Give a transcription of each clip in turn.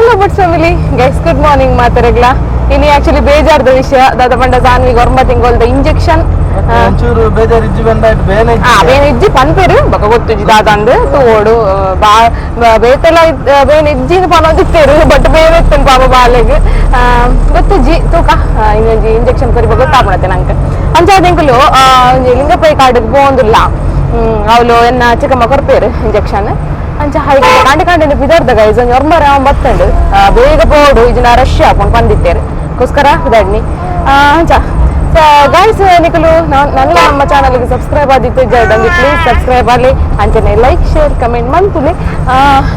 Hello but family guys, good morning ಮಾತಾರಗ್ಲ. ಇನಿ actually ಬೇಜಾರ್ದ ವಿಷಯ ದಾದ ಪಂಡ ಸಾನ್ವಿ ಗೊರ್ಮ ತಿಂಗೊಲ್ದ ಇಂಜೆಕ್ಷನ್. ಒಂಚೂರು ಬೇಜಾರು ಇಜ್ಜಿ ಬಂದಾಯ್ತು ಬೇನೆ. ಬೇನೆ ಇಜ್ಜಿ ಪನ್ಪೇರು ಬೊಕ ಗೊತ್ತುಜಿ ದಾದಂದು ತೋಡು ಬಾ ಬೇತೆಲ ಬೇನೆ ಇಜ್ಜಿನ ಪನೊಂದಿತ್ತೇರು ಬಟ್ ಬೇನೆ ಇತ್ತೇನು ಪಾಪ ಬಾಲೆಗ್ ಗೊತ್ತುಜ್ಜಿ ತೂಕ. ಇನ್ನೊಂಜಿ ಇಂಜೆಕ್ಷನ್ ಕೊರಿ ಗೊತ್ತಾಪಣತೆ ನಂಗೆ. ಅಂಚಾದ ಎಂಕುಲು ಒಂಜಿ ಲಿಂಗಪ್ಪ ಕಾರ್ಡ್ಗೆ ಪೋವೊಂದುಲ್ಲ, ಅವಳು ಎನ್ನ ಚಿಕ್ಕಮ್ಮ ಕೊರ್ಪೇರು ಇಂಜೆಕ್ಷನ್. ಅಂಚ ಹೈಗೆ ಕಾಂಡೆ ಕಾಂಡೆ ಬಿದರ್ದ ಗೈಸ್ ಒಂಜಿ ಒರ್ಮರ ಬತ್ತಂಡು ಬೇಗ ಪೋಡು ಇಜಿನ ರಶ್ ಆಪುಂಡು ಪಂದಿತ್ತೇರು ಕೋಸ್ಕರ ಬಿದಡ್ನಿ ಅಂಚ. ಸೊ ಗೈಸ್, ನಿಕಲು ನನ್ನ ನಮ್ಮ ಚಾನಲ್ಗೆ ಸಬ್ಸ್ಕ್ರೈಬ್ ಆದಿತ್ತು ಜರ್ಡಂಗಿ ಪ್ಲೀಸ್ ಸಬ್ಸ್ಕ್ರೈಬ್ ಆಗಲಿ, ಅಂಚನೆ ಲೈಕ್ ಶೇರ್ ಕಮೆಂಟ್ ಮನ್ಪುಲಿ.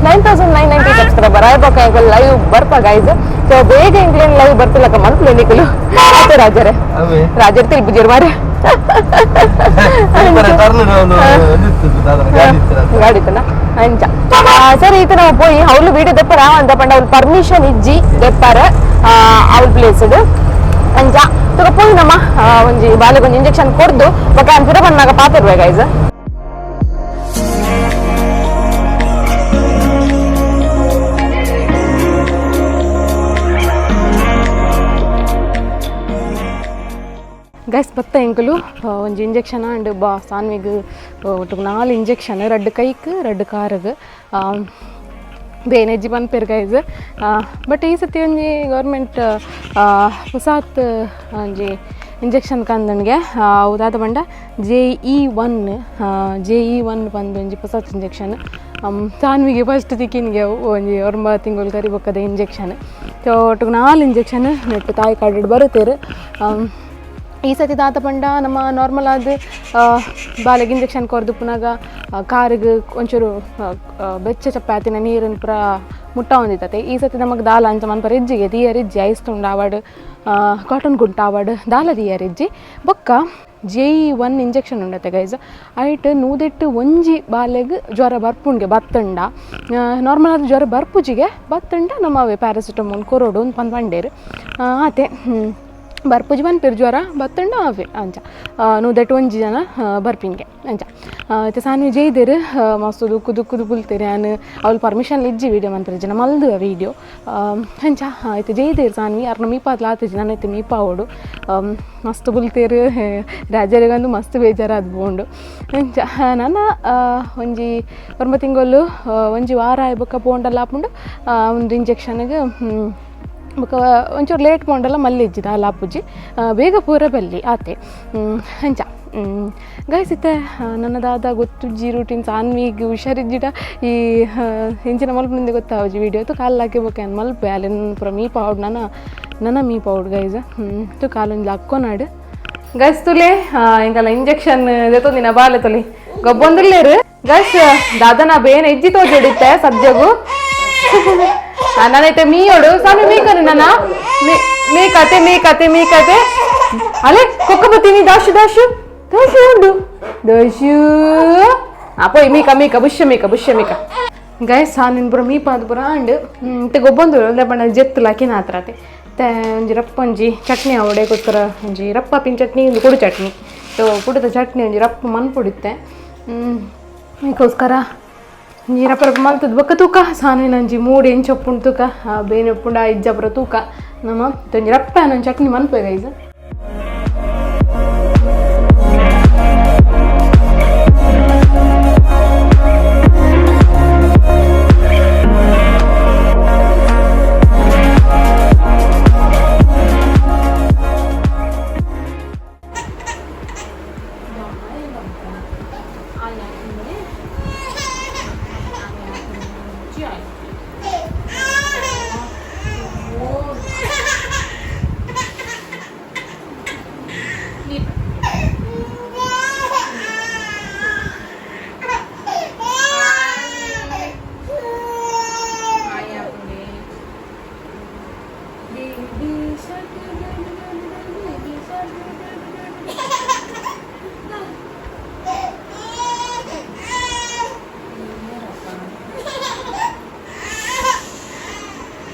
9990 ಸಬ್ಸ್ಕ್ರೈಬರ್ ಆಯ್ಬೊಕ್ಕ ಎಂಕುಲು ಲೈವ್ ಬರ್ಪ ಗೈಸ್. ಸೊ ಬೇಗ ಇಂಗ್ಲೆಂಡ್ ಲೈವ್ ಬರ್ತಿಲ್ಲಕ್ಕ ಮನ್ಪುಲಿ ನಿಕಲು. ಆತೆ ರಾಜರೇ ರಾಜರ್ ತಿಲ್ಪುಜಿರ್ ಮಾರೆ. ಗಾಡಿ ಇತ್ತನ ಅಂಚ. ಸರಿ, ಈತ ನಾವು ಪೋಯಿ ಅವ್ಳು ವೀಡಿಯೋ ದೆಪ್ಪರ ಅಂತ ಪಂಡ ಅವ್ಳು ಪರ್ಮಿಷನ್ ಇಜ್ಜಿ ದೆಪ್ಪಾರ ಅವ್ಳ ಪ್ಲೇಸ್ ಅಂಚ. ತುಕ ಪೋಯಿ ನಮ್ಮ ಒಂಜಿ ಬಾಲೆಗ್ ಒಂಜಿ ಇಂಜೆಕ್ಷನ್ ಕೊರ್ದು ಬೊಕ ಆನ್ ಪಿರ ಬನ್ನಾಗ ಪಾತೆರ್ವೆ ಗೈಸ್. ಗೈಸ್ ಬತ್ತ ಎಂಕುಲು ಒಂಜಿ ಇಂಜೆಕ್ಷನ್ ಅಂಡ್ ಬಾ ಸಾನ್ವಿಗ್ ಒಟ್ಟುಗು 4 ಇಂಜೆಕ್ಷನ್, ರಡ್ಡ್ ಕೈಕ್ ರಡ್ಡ್ ಕಾರುಗ್. ಬೇನೆಜ್ಜಿ ಪನ್ಪೆರ್ ಗೈಸ್. ಬಟ್ ಈ ಸತಿ ಒಂಜಿ ಗೌರ್ಮೆಂಟ್ ಹೊಸಾತ್ ಒಂಜಿ ಇಂಜೆಕ್ಷನ್ ಕಂದನ್ಗೆ ಅವು ದಾದ ಪಂಡ JE 1, JE 1 ಪಂದ್ ಒಂಜಿ ಹೊಸಾತ್ ಇಂಜೆಕ್ಷನ್. ಸಾನ್ವಿಗೆ ಫಸ್ಟ್ ತಿಕ್ಕಿನ್ಗೆ ಅವು ಒಂಜಿ ಒರ್ಂಬ ತಿಂಗಳು ಕರಿ ಬೊಕ್ಕದ ಇಂಜೆಕ್ಷನ್. ಸೊ ಒಟ್ಟುಗು 4 ಇಂಜೆಕ್ಷನ್ ನೆಟ್ಟು ತಾಯಿ ಕಾರ್ಡ್ ಬರುತ್ತೇರು. ಈ ಸತಿ ದಾತ ಪಂಡ ನಮ್ಮ ನಾರ್ಮಲ್ ಆದ್ ಬಾಲೆಗ್ ಇಂಜೆಕ್ಷನ್ ಕೊರ್ದು ಪುನಗ ಕಾರಿಗೆ ಒಂಚೂರು ಬೆಚ್ಚ ಚಪ್ಪೆ ಆತಿನ ನೀರನ್ನು ಪೂರ ಮುಟ್ಟ ಹೊಂದಿತ್ತತೆ. ಈ ಸತಿ ನಮಗೆ ದಾಲ ಅಂಚ ಮನ್ಪರ ಇಜ್ಜಿಗೆ ದಿಯರ್ ಇಜ್ಜಿ, ಐಸ್ ತುಂಡು ಆವಡ್ ಕಾಟನ್ ಗುಂಟ ಆವಡ್ ದಾಲ ದಿಯರ್ ಇಜ್ಜಿ. ಬೊಕ್ಕ JE 1 injection ಉಂಡತೆ ಗೈಸ್. ಐಟ್ ನೂದೆಟ್ಟು ಒಂಜಿ ಬಾಲೆಗ್ ಜ್ವರ ಬರ್ಪುಂಡ್ಗೆ ಬತ್ತಂಡ, ನಾರ್ಮಲ್ ಆದ ಜ್ವರ ಬರ್ಪುಜಿಗೆ ಬತ್ತಂಡ ನಮ್ಮ ಅವೇ ಪ್ಯಾರಾಸಿಟಮೋಲ್ ಕೊರೊಡು ಪಂದ್ ಪಂಡೇರು. ಆತೆ ಬರ್ಪುಜಿ ಪನ್ಪೆರ್ ಜ್ವರ ಬತ್ತಂಡ ಅವೇ ಅಂಚ ನೂದೆಟ್ಟು ಒಂಜಿ ಜನ ಬರ್ಪಿನ್ಗೆ ಅಂಚ. ಇತ್ತೆ ಸಾನ್ವಿ ಜೈದೆರ್ ಮಸ್ತ್ ದುಕ್ಕು ದುಕ್ಕುದು ಬುಲ್ತೇರು. ಯಾನ್ ಅವ್ಲು ಪರ್ಮಿಷನ್ ಇಜ್ಜಿ ವೀಡಿಯೋ ಮನ್ಪೆರೆ ಜನ ಮಲ್ದು ವೀಡಿಯೋ ಅಂಚ. ಇತ್ತೆ ಜೈದೇರು ಸಾನ್ವಿ ಅರ್ನ ಮೀಪಾದ್ಲ ಆತಿಜಿ ನನ ಇತ್ತೆ ಮೀಪಾವೊಡು. ಮಸ್ತ್ ಬುಲ್ತೇರು, ರಾಜರಿಗಂದು ಮಸ್ತ್ ಬೇಜಾರಾದ್ ಪೋಂಡು ಅಂಚ. ನನ ಒಂಜಿ ಒರ್ಂಬ ತಿಂಗೊಲು ಒಂಜಿ ವಾರ ಆಯ್ ಬೊಕ್ಕ ಪೋಂಡಲ ಆಪುಂಡು ಒಂದು ಇಂಜೆಕ್ಷನ್ಗೆ. ಬೊಕ ಒಂಚೂರು ಲೇಟ್ ಪೋಂಡಲ ಮಲ್ಲೆಜ್ಜಿ ದಾಲ ಆಪುಜಿ, ಬೇಗ ಪೂರ ಬಲ್ಲಿ ಆತೆ ಅಂಚ. ಗೈಸ್ ಇತ್ತೆ ನನ್ನ ದಾದ ಗೊತ್ತುಜ್ಜಿ ರೂಟೀನ್ ಸಾನ್ವಿಗ್ ಹುಷಾರಿಜ್ಜಿಡ ಈ ಇಂಚಿನ ಮಲ್ಪುನಿಂದ ಗೊತ್ತಾವಜಿ ವೀಡಿಯೋ ತು ಕಾಲ್ ಹಾಕಿ ಬೊಕ ಯಾನ್ ಮಲ್ಪೆ ಅಲೆನ್ ಪೂರ ಮೀ ಪಾವಡ್ ನನ ನನ ಮೀ ಪಾವಡ್ ಗೈಸ್ ತು ಕಾಲೊಂಜಿ ಲಕ್ಕೊನಾಡ್ ಗೈಸ್. ತುಲೆ ಎಂಕಲ್ಲ ಇಂಜೆಕ್ಷನ್ ದೆತ್ತೊಂದಿನ ಬಾಲೆ ತುಲೆ ಗೊಬ್ಬೊಂದುಲ್ಲೇರು ಗೈಸ್. ದಾದನ ಬೇನೆ ಇಜ್ಜಿ ತೋಜೊಡಿತ್ತೆ ಸದ್ಯಗು. ನಾನೈತೆ ಮೀಯೋಡು ಸ್ವಾಮಿ ಮೀಕನು ನನ್ನ ಮೀ ಕತೆ ಮೀ ಕತೆ ಮೀ ಕತೆ ಅಲೆ ಕೊಕ್ಕ ಬತ್ತೀನಿ. ದಾಶು ದಾಶು ದಾಶು ಉಂಡು ದಾಶು ಪೋಯ್ ಮೀಕ ಮೀಕ ಬುಷ್ಯ ಮೀಕ ಬುಷ್ಯ ಮೀಕ. ಗೈಸ್ ನಿನ್ ಪೂರ ಮೀಪಾದ ಪೂರ ಅಂಡ್ ಇತ್ತೆ ಗೊಬ್ಬೊಂದು ಪಂಡ ಜೆತ್ತು ಲಾಕಿನ ಆತ್ರತೆ. ಇತ್ತೆ ಒಂಜಿ ರಪ್ಪ ಒಂಜಿ ಚಟ್ನಿ ಅವಡೆಗೋಸ್ಕರ ಒಂಜಿ ರಪ್ಪ ಪಿನ್ ಚಟ್ನಿ ಒಂದು ಕುಡು ಚಟ್ನಿ. ಸೊ ಕುಡುದ ಚಟ್ನಿ ಒಂಜಿ ರಪ್ಪ ಮನ್ಪುಡಿತ್ತೆ ಅದಕ್ಕೋಸ್ಕರ ಒಂಜಿ ರಪ್ಪ ರಪ್ಪ ಮಲ್ತದ ಬೊಕ್ಕ ತೂಕ ಸಾನಿನ ಒಂಜಿ ಮೂಡಿ ಎಂಚ ಉಪ್ಪುಂಡು ತೂಕ, ಬೇನೆ ಉಪ್ಪುಂಡು ಇಜ್ಜ ಪೂರ ತೂಕ. ನಮ್ಮ ಒಂಜಿ ರಪ್ಪ ಒಂಜಿ ಚಟ್ನಿ ಮನ್ಪೆ ಗೈಸ್.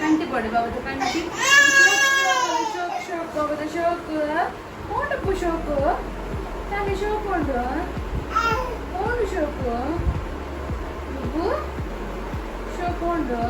ಕಂಟಿ ಕೊಡು ಬಾಬದ ಕಂಟಿ ಶೋಕ್ ಶೋಕ್ ಬಾಬದ ಶೋಕ್ ಓಟಪ್ಪು ಶೋಕ್ ತಾನೆ ಶೋಕ್ ಉಂಡು ಓಡು ಶೋಕ್ ನುಗ್ಗು ಶೋಕ್ ಉಂಡು.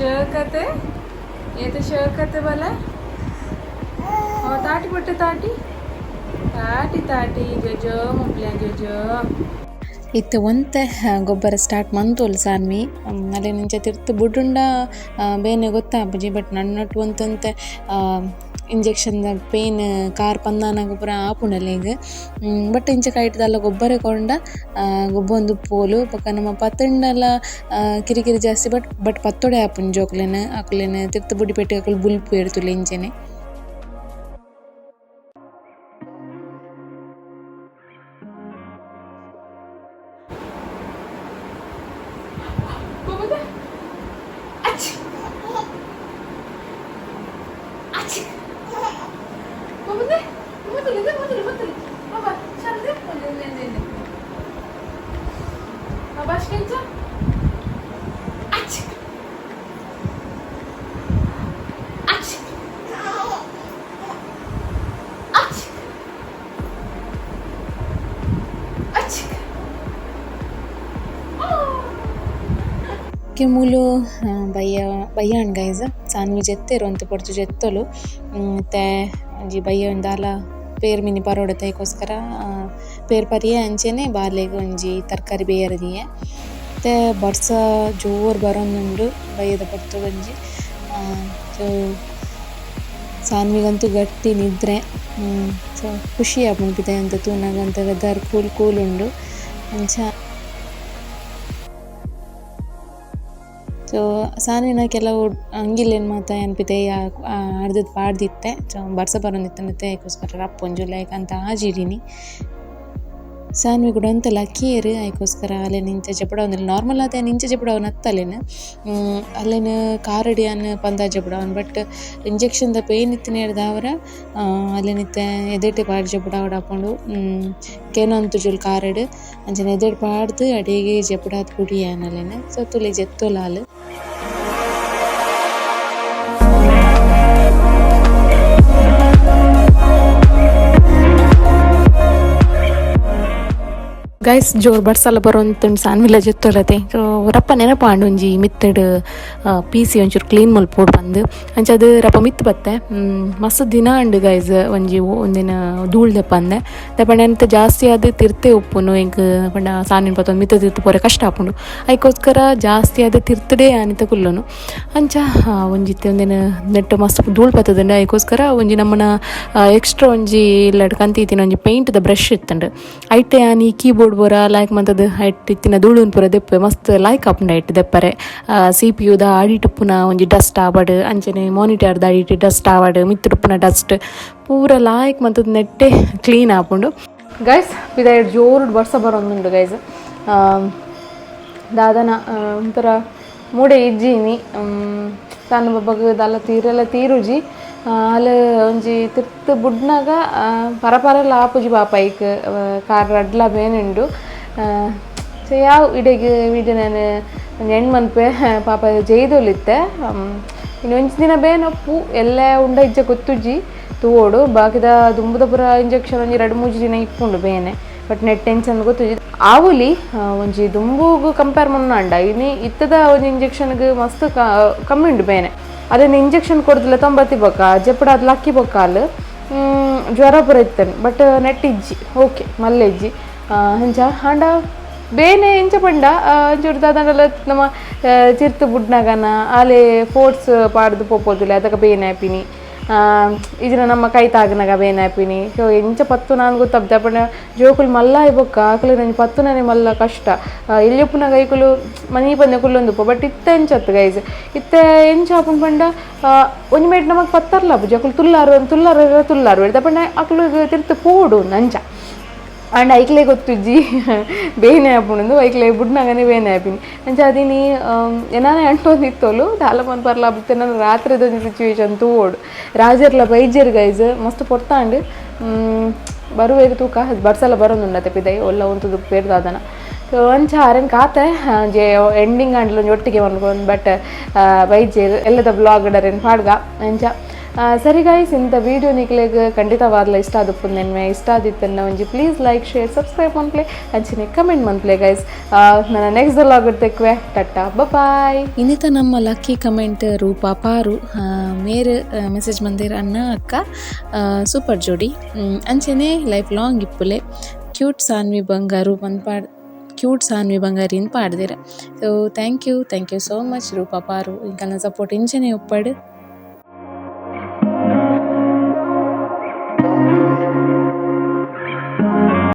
ಚೋಕತೆ ಏತ ಶೋಕತೆ ಬಲ ತಾಟಿ ಪೊಟ್ಟೆ ತಾಟಿ ತಾಟಿ ತಾಟಿ ಜೋಜೋ ಮೊಬ್ಲೆ ಜೋಜೋ. ಇತ್ತೆ ಒಂತೆ ಗೊಬ್ಬರ ಸ್ಟಾರ್ಟ್ ಮಂತೋಲ್ ಸಾನ್ವಿ ಅಲ್ಲಿ ನಿಂಚೆ ತಿರ್ತು ಬುಡುಂಡ ಬೇನೆ ಗೊತ್ತಾಪುಜಿ ಬಟ್ ನನ್ನೊಟ್ಟು ಒಂತೊಂತೆ injection pain car ಪಂದಾನಾಗ ಪೂರ ಆಪುಂಡಲೆಗ್ ಬಟ್ ಇಂಚ ಕೈಟ್ದಲ್ಲ ಗೊಬ್ಬರ ಕೊಂಡ ಗೊಬ್ಬೊಂದು ಪೋಲು ಬೊಕ ನಮ್ಮ ಪತ್ತುಂಡಲ ಕಿರಿಕಿರಿ ಜಾಸ್ತಿ ಬಟ್ ಬಟ್ ಪತ್ತೊಡೆ ಆಪುಂಡು ಜೋಕುಲೆನ್ ಅಕುಲೆನ್ ತಿರ್ತು ಬುಡಿ ಪೆಟ್ಟಿ ಅಕುಲು ಬುಲ್ಪು ಇರ್ತುಲೆ ಇಂಚೆನೆ. Başka ince? Aç. Aç. Aç. Açık. ಮೂಲು ಬಯ್ಯ ಬಯ್ಯಾಣ್ ಗೈಸ್ ಸಾನ್ವಿ ಜೆತ್ತೆರು ಅಂತ ಪೊರ್ತು ಜೆತ್ತೊಲು ಮತ್ತೆ ಒಂಜಿ ಬಯ್ಯ ದಾಲ ಪೇರ್ ಮಿನಿ ಪರೋಡತೆ ಐಕೋಸ್ಕರ ಪೇರ್ ಪರಿಯೆ ಅಂಚೆನೆ ಬಾಲೆಗ್ ಒಂಜಿ ತರಕಾರಿ ಬೇಯರ ದೀಯೆ. ಮತ್ತೆ ಬರ್ಸ ಜೋರು ಬರೋಂದುಂಡು ಬಯ್ಯದ ಪೊರ್ತು ಒಂಜಿ. ಸೊ ಸಾನ್ವಿಗಂತೂ ಗಟ್ಟಿ ನಿದ್ರೆ. ಸೊ ಖುಷಿ ಆಪುಂಡು ಪಿದಯಿ ಅಂತ ತೂನಗ ಅಂತ weather cool cool ಉಂಡು ಅಂಚ. ಸೊ ಸಾನ್ವಿನ ಕೆಲವು ಅಂಗಿಲೇನು ಮಾತ ಯಾನ್ ಪಿದಯಿ ಅರ್ಧದ ಪಾಡ್ದಿತ್ತೆ. ಸೊ ಬರ್ಸ ಬರೋಂದಿತ್ತಂತೆ ಐಕೋಸ್ಕರ ರಪ್ಪೊಂಜು ಲೈಕ್ ಅಂತ ಆಜಿಡಿನಿ. ಸಾನ್ವಿ ಕೂಡ ಅಂತ ಲಕ್ಕಿಯರು ಐಕೋಸ್ಕರ ಅಲ್ಲೇನು ಇಂಚ ಜಪಡವನ್ ನಾರ್ಮಲ್ ಆದ ಇಂಚ ಜಪಡವನ್ ಅತ್ತಲೇನು ಅಲ್ಲೇನು ಕಾರಡಿ ಅನ್ ಪಂದ ಜಪಡವನ್ but injection the pain ಇತ್ತಿನ ಹಿಡ್ದವರ ಅಲ್ಲೇನಿತ್ತೆ ಎದೆಟೆ ಪಾಡ್ ಜಪಡಾವಡ ಹಾಕೊಂಡು ಕೇನಂತು ಜುಲ್ ಕಾರಡು ಅಂಚನೆ ಎದೆಟ್ ಪಾಡ್ದು ಅಡಿಗೆ ಜಪಡಾತ್ ಪುಡಿ ಅಲ್ಲೇನು. ಸೊ ತುಲೆ ಜೆತ್ತೋಲಾಲ್ ಗೈಸ್ ಜೋರು ಬರ್ಸಲ ಬರೋಂತುಂಡು ಸಾನ್ವಿಲ ಜೆತ್ತೊಲತೆ. ಸೊ ರಪ್ಪ ನೆನಪಾಂಡು ಒಂಜಿ ಮಿತ್ತಡ್ ಪಿ ಸಿ ಒಂಚೂರು ಕ್ಲೀನ್ ಮಲ್ಪೊಡು ಪಂದ್ ಅಂಚ ಅದು ರಪ್ಪ ಮಿತ್ತು ಬತ್ತೆ ಮಸ್ತ್ ದಿನ ಅಂಡು ಗೈಸ್ ಒಂಜಿ ಒಂದಿನ ಧೂಳ್ ದೆಪ್ಪಂದೆ ದೆಪ್ಪಂಡ ಎಂತ ಜಾಸ್ತಿ ಅದು ತಿರ್ತೆ ಉಪ್ಪುನು ಎಂಕ್ ಪಂಡ ಸಾನಿನ ಪತ್ತೊಂದು ಮಿತ್ತ ತಿರ್ತು ಪೋರೆ ಕಷ್ಟ ಆಪುಂಡು ಐಕೋಸ್ಕರ ಜಾಸ್ತಿ ಅದು ತಿರ್ತಡೆ ಅನಿತ ಕುಲ್ಲುನು ಅಂಚ ಒಂಜಿತ್ತೆ ಒಂದಿನ ನೆಟ್ಟು ಮಸ್ತ್ ಧೂಳ್ ಪತ್ತದಂಡ ಐಕೋಸ್ಕರ ಒಂಜಿ ನಮ್ಮನ ಎಕ್ಸ್ಟ್ರಾ ಒಂಜಿ ಇಲ್ಲಡ್ ಕಂತಿತ್ತಿನ ಒಂಜಿ ಪೇಂಟ್ದ ಬ್ರಷ್ ಇತ್ತಂಡು ಐಟೆ ಆನಿ ಕೀಬೋರ್ಡ್ ಪೂರ ಲೈಕ್ ಮಂತದ ಐಟ್ ಇತ್ತಿನ ಧೂಳುನ್ ಪೂರ ದೆಪ್ಪೆ ಮಸ್ತ್ ಲೈಕ್ ಆಪುಂಡು ಐಟ್ ದೆಪ್ಪರೆ ಸಿ ಪಿ ಯುದ ಅಡಿಟುಪ್ಪುನ ಒಂಜಿ ಡಸ್ಟ್ ಆವಡ್ ಅಂಚನೆ ಮಾನಿಟರ್ದ ಅಡಿಟ್ ಡಸ್ಟ್ ಆವಡ್ ಮಿತ್ತುಡುಪ್ಪುನ ಡಸ್ಟ್ ಪೂರ ಲಾಯ್ಕ್ ಮಂತದ ನೆಟ್ಟೆ ಕ್ಲೀನ್ ಆಪುಂಡು. ಗೈಸ್ ಪಿದಾಯ್ಡ್ ಜೋರು ಬರ್ಸ ಬರೋಂದುಂಡು ಗೈಸ್. ದಾದನ ಒಂಥರ ಮೂಡೆ ಇಜ್ಜಿನಿ ಸಣ್ಣ ಬಬ್ಬಗ್ ದಾಲ ತೀರೆಲ್ಲ ತೀರುಜಿ ಅಲ್ ಒಂಜಿ ತಿರ್ತ್ ಬುಡ್ನಾಗ ಪರ ಪರಲ ಆಪುಜಿ ಪಾಪ ಐಕ್ ಕಾರ್ ರಡ್ಲ ಬೇನುಂಡು. ಸೊ ಯಾವ ಇಡೆಗ್ ವೀಡಿಯೋ ನಾನು ಒಂಜಿ ಎಂಡ್ ಮನ್ಪೆ ಪಾಪ ಜೈದೊಲಿತ್ತೆ. ಇನ್ನು ಒಂಜಿ ದಿನ ಬೇನಪ್ಪು ಎಲ್ಲ ಉಂಡ ಇಜ್ಜ ಗೊತ್ತುಜ್ಜಿ ತೂವೊಡು ಬಾಕಿದ ದುಂಬುದ ಪೂರ ಇಂಜೆಕ್ಷನ್ ಒಂಜಿ ರಡ್ಡ್ ಮೂಜಿ ದಿನ ಇಪ್ಪುಂಡು ಬೇನೆ but net tension ಗೊತ್ತುಜ್ಜಿ ಆವುಲಿ ಒಂಜಿ ದುಂಬುಗು ಕಂಪೇರ್ ಮನ್ನಾಂಡ ಇನಿ ಇತ್ತದ ಒಂಜಿ ಇಂಜೆಕ್ಷನ್ಗ್ ಮಸ್ತ್ ಕಮ್ಮಿ ಉಂಡು ಬೇನೆ. ಅದೇನು ಇಂಜೆಕ್ಷನ್ ಕೊಡ್ದಿಲ್ಲ ತೊಂಬತ್ತಿ ಬೊಕ್ಕ ಜಪ್ಪಡ ಅದು ಲಕ್ಕಿ ಬೊಕ್ಕ ಅಲ್ ಜ್ವರ ಪೂರ ಇತ್ತೇನೆ ಬಟ್ ನೆಟ್ ಇಜ್ಜಿ ಓಕೆ ಮಲ್ಲೆ ಇಜ್ಜಿ ಅಂಚ ಆಂಡ ಬೇನೆ ಎಂಚ ಪಂಡ ಒಂಚೂರು ದಾದಾಂಡಲ ನಮ್ಮ ಚಿರ್ತು ಬುಡ್ನಗನ ಆಲೆ ಫೋರ್ಟ್ಸ್ ಪಾಡ್ದು ಪೋಪೋದಿಲ್ಲ ಅದಕ್ಕೆ ಬೇನೆ ಆಪಿನಿ ಇಜಿನ ನಮ್ಮ ಕೈ ತಾಗನಾಗ ಬೇನೆ ಆಪಿನಿ. ಸೊ ಎಂಚ ಪತ್ತು ನಾನು ಗೊತ್ತಾಗ್ತದೆ ಪಂಡ ಜೋಕುಲು ಮಲ್ಲ ಬೊಕ್ಕ ಆಕುಲು ನಂಜಿ ಪತ್ತು ನನೆ ಮಲ್ಲ ಕಷ್ಟ ಎಲ್ಲಿಪ್ಪುನಾಗ ಐಕುಲು ಮನಿ ಪಂದೆ ಕುಲ್ಲೊಂದುಪ್ಪ ಬಟ್ ಇತ್ತೆ ಎಂಚತ್ತು ಗೈಸ್ ಇತ್ತೆ ಎಂಚ ಆಪುಂಡು ಪಂಡ ಒಂಜಿ ಮೇಟ್ ನಮಗೆ ಪತ್ತರ್ಲ ಜೋಕುಲು ತುಲ್ಲಾರು ತುಲ್ಲಾರು ತುಲ್ಲಾರು ಹಿಡ್ದ ಪಂಡ ಅಕುಲು ತಿರ್ತು ಪೋಡು ನಂಚ ಆಂಡ್ ಐಕ್ಲೆ ಗೊತ್ತುಜ್ಜಿ ಬೇನೆ ಆಪುಂಡು ಐಕ್ಲೆ ಬುಡ್ನಾಗನೆ ಬೇನೆ ಆಪಿನಿ ಅಂಚ ಅದಿನಿ ಏನಾನೆ ಅಂಟೊಂದಿತ್ತೋಲು ದಾಲ ಮನ್ಪರ್ಲ ಬುತ್ತೆ ನಾನು ರಾತ್ರಿದ ಒಂಜಿ ಸಿಚುವೇಶನ್ ತೂವೋಡು ರಾಜರ್ಲ ಬೈಜರ್ ಗೈಸ್ ಮಸ್ತ್ ಪೊರ್ತಾಂಡ್ ಬರುವೇಗ ತೂಕ ಬರ್ಸಲ ಬರೋದುಂಡತೆ ಪಿದೈ ಒಲ್ಲ ಉಂತುದು ಪೇರ್ದಾದನ. ಸೊ ಅಂಚ ಅರೆನ್ ಕಾತೆ ಜೆ ಎಂಡಿಂಗ್ ಆಂಡ್ಲ ಒಂಜಿ ಒಟ್ಟಿಗೆ ಮನ್ಕೊಂದು ಬಟ್ ಬೈಜೆರ್ ಎಲ್ಲದ ಬ್ಲಾಗ್ ಅರೆನ್ ಪಾಡ್ಗ ಅಂಚ ಸರಿ ಗಾಯ್ಸ್, ಇಂಥ ವೀಡಿಯೋ ನಿಕ್ಲೆಗ್ ಖಂಡಿತವಾದ್ಲ ಇಷ್ಟ ಆದುಪ್ಪುಂದು ನೆನ್ಮೆ. ಇಷ್ಟ ಆದಿತ್ತನ್ನ ಒಂಜಿ ಪ್ಲೀಸ್ ಲೈಕ್, ಶೇರ್, ಸಬ್ಸ್ಕ್ರೈಬ್ ಮನ್ಪ್ಲೆ, ಅಂಚನೆ ಕಮೆಂಟ್ ಮನ್ಪ್ಲೆ ಗೈಸ್. ನನ್ನ ನೆಕ್ಸ್ಟ್ ವ್ಲಾಗ್ ತೆಕ್ವೆ. ಟಟ್ಟಾ, ಬಾಯ್. ಇನ್ನಿತ ನಮ್ಮ ಲಕ್ಕಿ ಕಮೆಂಟ್ ರೂಪಾ ಪಾರು ಮೇರ್ ಮೆಸೇಜ್ ಮಂದಿರ್, ಅಣ್ಣ ಅಕ್ಕ ಸೂಪರ್ ಜೋಡಿ, ಅಂಚನೆ ಲೈಫ್ ಲಾಂಗ್ ಇಪ್ಪುಲೆ, ಕ್ಯೂಟ್ ಸಾನ್ವಿ ಬಂಗಾರು ಪನ್ಪಾಡ್, ಕ್ಯೂಟ್ ಸಾನ್ವಿ ಬಂಗಾರಿನ್ ಪಾಡ್ದಿರ. So thank you, thank you so much Roopa ಪಾರು. ಇಂಕಲ್ನ ಸಪೋರ್ಟ್ ಇಂಚನೆ ಉಪ್ಪಡ್.